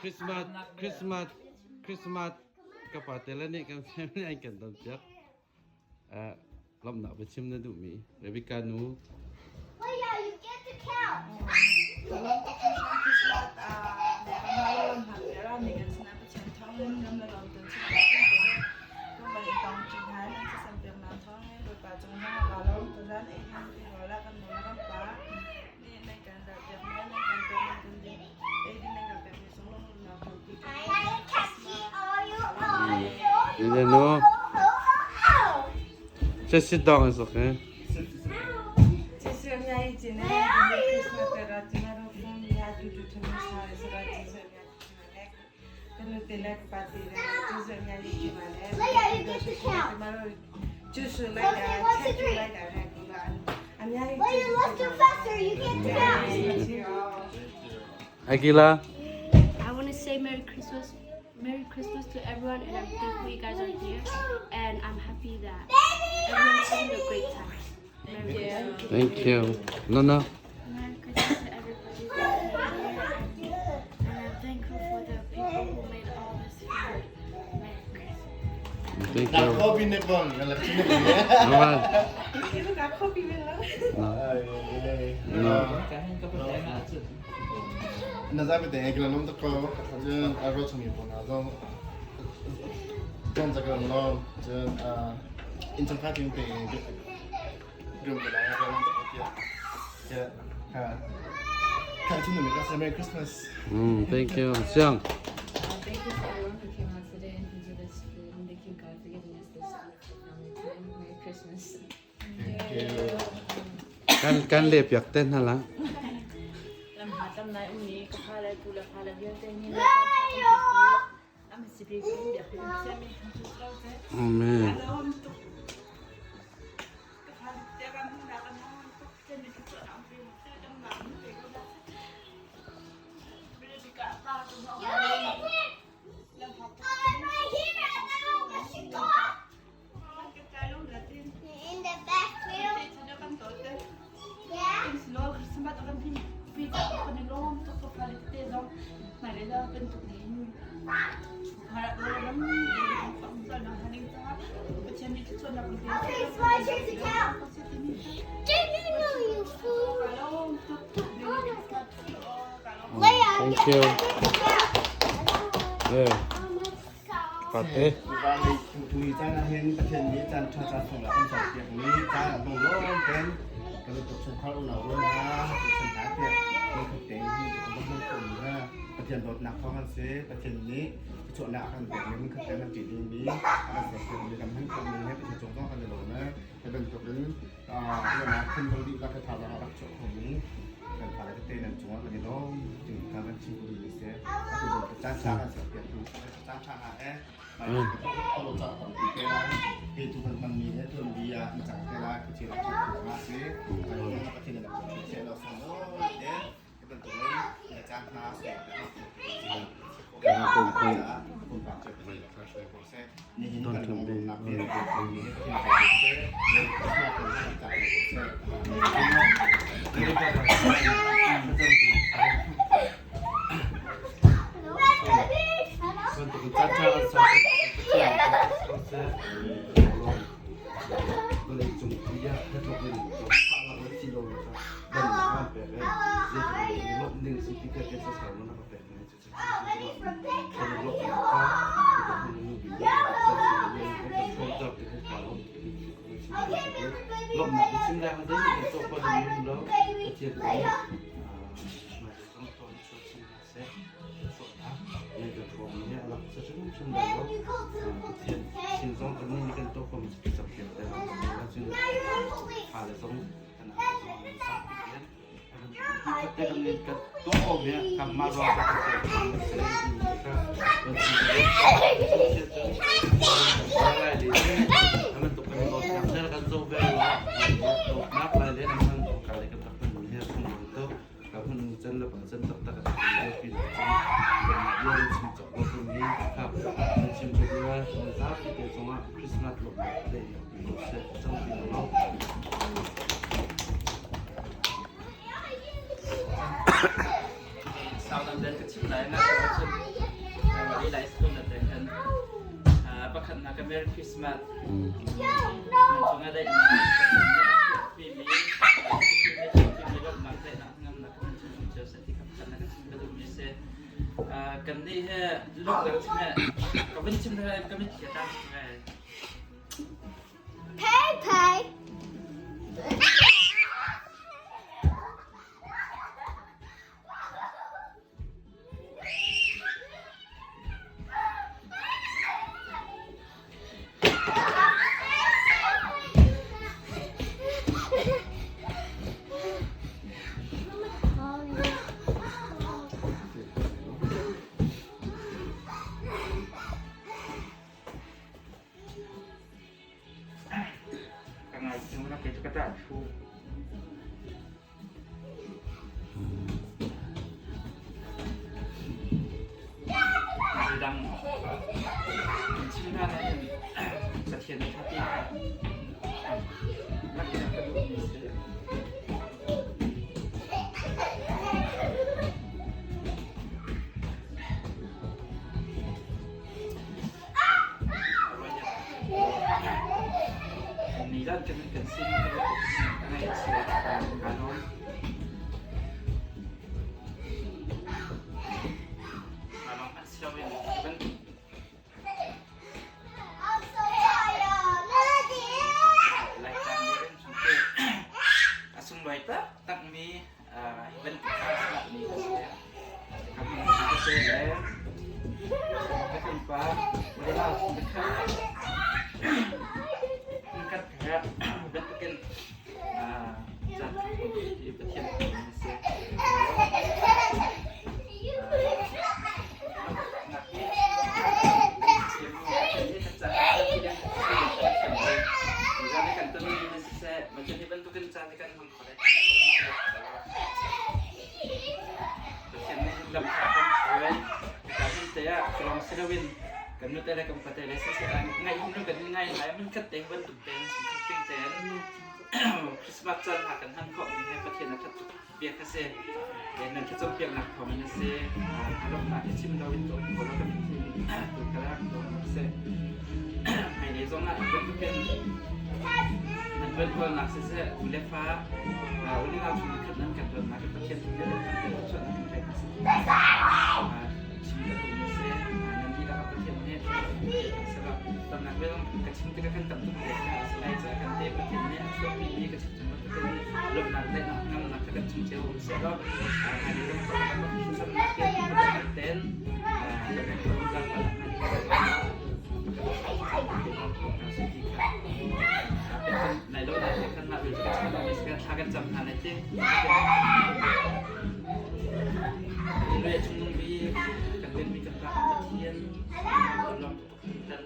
Christmas Christmas Christmas ka pa te le nih kan family an kan don piak. Lawmhnak biachim na duhmi Rebecca nu. Leah, you get to count. Nu. Just sit down, it's okay. Leah, you get to count. Leah, let's do faster. You get to count. Aguila. I want to say Merry Christmas, Merry Christmas to everyone, and I'm thankful you guys are here, and I'm happy that everyone's having a great time. Merry Christmas. Thank you. No, no. Merry Christmas to everybody that's here, and I'm thankful for the people who made all this food. Merry Christmas. Thank you. No. No. Na zabi te ekla nom to ko jen a ro chungi po na zong zong za ka lo jen a in chang kha ting te grum te la ka nom to ko tia ya ha ka chin me ka Merry Christmas. Thank you. Siang. Thank you for everyone who came out today and who did this food, and thank you God for giving us this wonderful family time. Merry Christmas. Thank you. Kan kan le piak te hna la. Lam ha tam nai ummi ka fa le tu le fa le vialte ni le am si bi kum biak in siam in thang chu lo te. Amen. In the back field. Yeah. Okay, it's my turn to count. Didn't know you fool. Leah, Thank you. I get to count. Yeah. Pate. Tui caan ah hin Pathian nih caan ṭha caan sung kan cawnpiak mi caan a dong lawng ten kan tuk chungkhar unau rual hna chan hna tiah lungkhat tein hi kan hman khawh mi hna Pathian dawtnak thawng an si. Pathian nih chuahnak a kan pek mi hmunkhat tein kan ṭih ding mi a kan sersiam mi kan hman khawh mi he Pathian cung zong kan i lawm e. Hi bantuk in ruahnak thinlung dihlak he thazaang a rak chuah kho mi kan fale tete nan cungah kan i lawm ting kha kan chim duh mi si. Atu bantuk caan ṭha kan serpiak tu caan ṭha hna he Cun lila school na te khan pakhat na ka Merry Christmas. Nan cungah daihnak mi mi mi lawmhnak daihnak ngamnak kan chung cio seh ti kha pakhat na ka chim ka duhmi si. Kan nih he lawmhnak chim he ka vun chim he ka mitthli a tang ngai. Pei pei. Ka ngai chung na ke ka ta thu. Zeidang chim hna na in Pathian nih ṭha rak in ka duhmi si. Ni zan kan kan sin ka ngaihchia ka lawm. Along an si loin ban I'm so tired. Lai tlang ni rin chung te a sunglawi taktak mi hi bantuk Christmas ni ka si. Ka hmang ka si le ka kan pa Lela ka kha kat kha bantukin caan ti Pathian na si. Bantukin caan kan hmang kho lai. Pathian nih lam kha kan hruai. Ka hmun te ah lawng si loin kan nute le kan pate le siseh ngaih hum kan ngai lai mun khat te bantuk ten khat ting ten Christmas caan ha kan han khawh mi he Pathian a that tuk biak kha si. Nan thlacam piaknak thawng in a si. Lawmhnak hi chim loin tuah ko lo kan tu kala to si. Hmailei zong ah bantukin nan tuantualnak siseh u le fa u le nau chung khat nan kan tuannak hi Pathian nih kan chuahnak kan pek a si. Chim ka duh mi si. Nan dihlak ah Pathian nih sabah tamnak vial ka chim tikah kan tam tuk te kha a si lai caah kan te Pathian nih a chuahpi mi ka chim chung bantukin lawmhnak daihnak ngamnak kha kan chung cio um seh law hmailei zong thlacamnak ten Thla kan cam hna lai ti. Lei chung bi kan den mi kan pa Pathian lawm tuk kan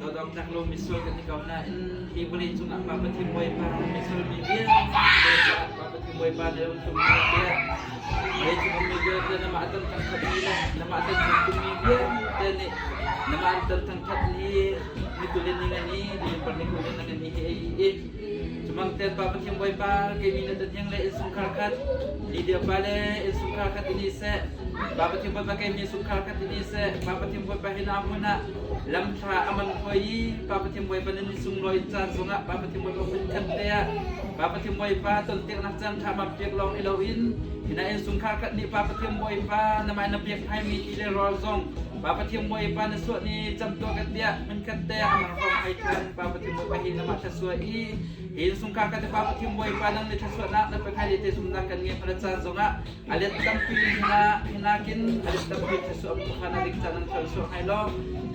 Dodong tlak lo misual kan i ko nain hi vawlei cungah Pa Pathian Bawipa misual mi vialte caah Pa Pathian Bawipa na um tum hna tiah vawlei cung ummi vialte namah an thangthat mi le namah an thangthat mi vialte nih namah an thangthat ni ni kulin ni ngani ni ni kulin na ngani hi ei i cumang ten Pa Pathian Bawipa keimi na tathiang le insungkhar khat Lydia pa le insungkhar khat ini seh Pa Pathian Bawipa keimi sungkhar khat ini seh Pa Pathian Bawipa hi na hmun ah lamthla a man hoi i Pa Pathian Bawipa nan i sunglawi caan zongah Pa Pathian Bawipa hmun khat te ah Pa Pathian Bawipa tontiaknak caan ṭha ma piak lawng i loin hina in sungkhar khat nih Pa Pathian Bawipa na mai na piak haimi ti le rawl zong Pa Pathian Bawipa na suah ni camtuah kan tiah hmun khat te ah amang hrom hai than Pa Pathian Bawipa hi namah thlasua i hi sungkhar khat Pa Pathian Bawipa nang ni thlasuahnak na pekhai le te zumnak kan ngei hmana caan zongah a let tampi hina hinakin a let tampi thluachuah kha na ding caan an thluachuah hai lo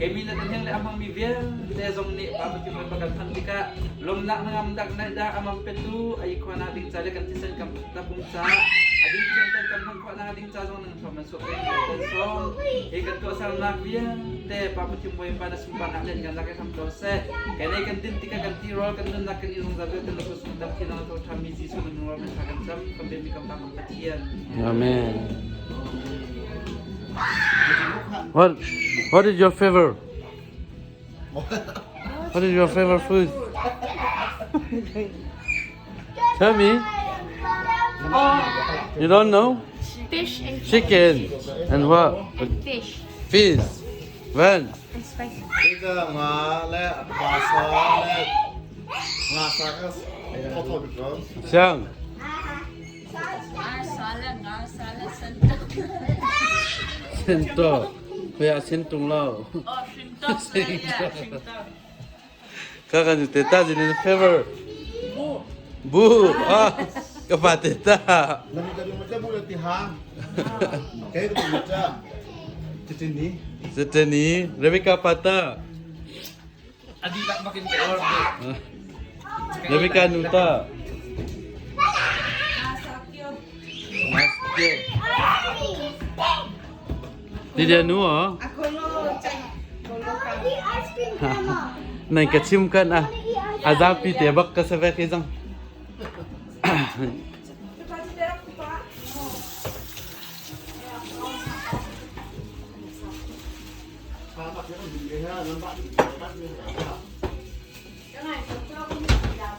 keimi na tanheng le a hmangmi vialte zong nih pa pathian bawipa kan phanh tikah lawmnak na ngam dak na dah amam petu ai khona ding ca le kan thisen kam tapum ca a ding thiang ten kan hman khawh na ding ca zong nang thom na suak kan kan som hi kan tuah sarnak vialte pa pathian bawipa na sunparnak len kan lak i hram ko seh kan ei kan din tikah kan tirawl kan nunnak kan i zungzal vialte na kusung dam thin na tho ṭhami Jesuh na nungral kan kan cam kan biami kan pa kan Pathian. Amen. What is your favorite? What is your favorite food? Tell me. You don't know? Fish and Chicken. And what? And fish. Fish. When? And spicy. Nga le basa le nga sa ka tho tho bik ko. Siang. Sento. Kuya sentung lo. Kaka ni teta jin favor. Bu. Ah. Ka pa teta. Lam ka ma bu le ti ha. Ke ko ma cha. Chitin ni. Seteni Rebecca pata. Adi lak makin ka order. Rebecca nuta. Lydia nu ah. Ice cream, Grandma. Này ka chim kan ah. Azapi te bak ka sa vek izang.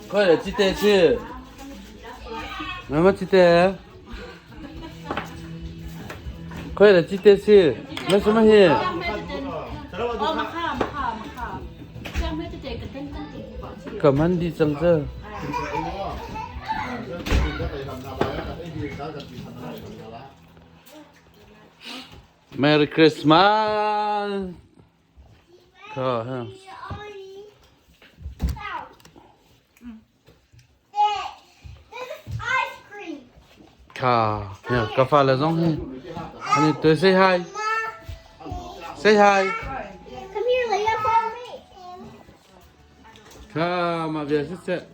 快点记得去。妈妈记得。快点记得去。那什么去？ Oh, makha, makha, makha. 可慢地整这。Merry Christmas. 可哈。 Ice cream. 卡，呀，个发了中嘿，你对 say hi。Say hi. Come here, Leah, follow me. 卡嘛别是这， Ice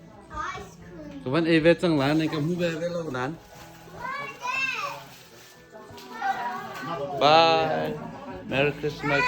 cream. 个วันเอเวจังหลานในกับมูเบเวลนั้น Bye. Merry Christmas.